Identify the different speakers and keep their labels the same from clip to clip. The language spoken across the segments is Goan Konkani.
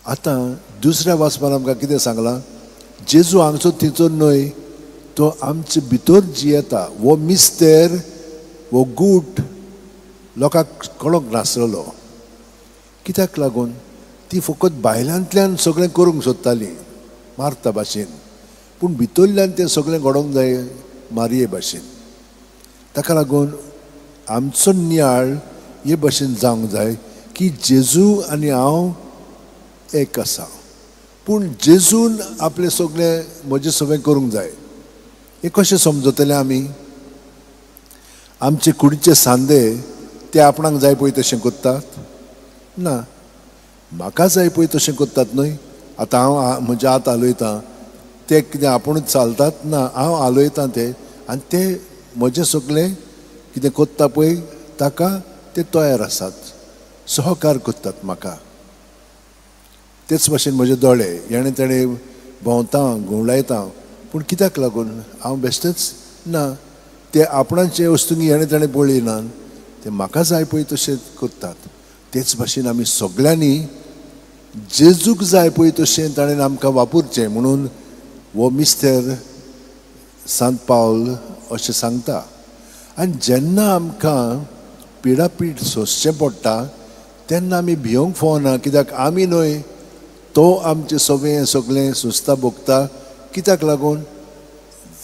Speaker 1: आतां दुसऱ्या वाचपान आमकां कितें सांगलां, जेजू हांगचो थंयचो न्हय, तो आमचे भितर जियेता. हो मिस्तेर, हो गूट लोकांक कळोंक नासलेलो. कित्याक लागून? ती फकत भायल्यांतल्यान सगळें करूंक सोदताली मार्ता भाशेन, पूण भितरल्यान तें सगळें घडोवंक जाय मारये भाशेन. ताका लागून आमचो नियाळ हे भाशेन जावंक जाय की जेजू आनी हांव एक आसा, पूण जेजून आपलें सगळें म्हजें सगळें करूंक जाय. हें कशें समजतलें आमी? आमचे कुडीचे सांदे ते आपणाक जाय पळय तशें करतात ना, म्हाका जाय पळय तशें करतात न्हय. आतां हांव म्हज्या हात हालयतां, ते कितें आपुणूच चालतात ना, हांव हालयतां ते, आनी ते म्हजें सगळें कितें करता पळय ताका ते तयार आसात, सहकार करतात म्हाका. तेच भाशेन म्हजे दोळे हेणें तेणें भोंवता, घुंवडायता, पूण कित्याक लागून? हांव बेश्टेच ना, ते आपणाचे वस्तूंक हेणें तेणें पळयना, ते म्हाका जाय पळय तशें करतात. तेच भाशेन आमी सगळ्यांनी जेजूक जाय पळय तशें ताणें आमकां वापरचें म्हणून हो मिस्तेर सांत पावल अशें सांगता. आनी जेन्ना आमकां पिडापीड सोंसचें पडटा तेन्ना आमी भियोंक फावना, कित्याक आमी न्हय, तो आमचें सगळें सगळें सोंसता भोगता. कित्याक लागून?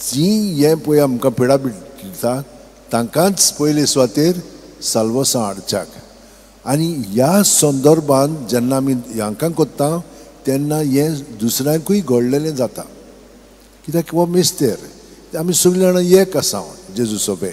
Speaker 1: जी हें पळय आमकां पिडापीड दिता तांकांच पयले सुवातेर साल्वसां हाडच्याक. आनी ह्या संदर्भान जेन्ना आमी हांकां करता तेन्ना हें दुसऱ्यांकूय घडलेलें जाता, कित्याक हो मिस्तेर, आमी सगळीं जाणां एक आसा जेजू सोबे.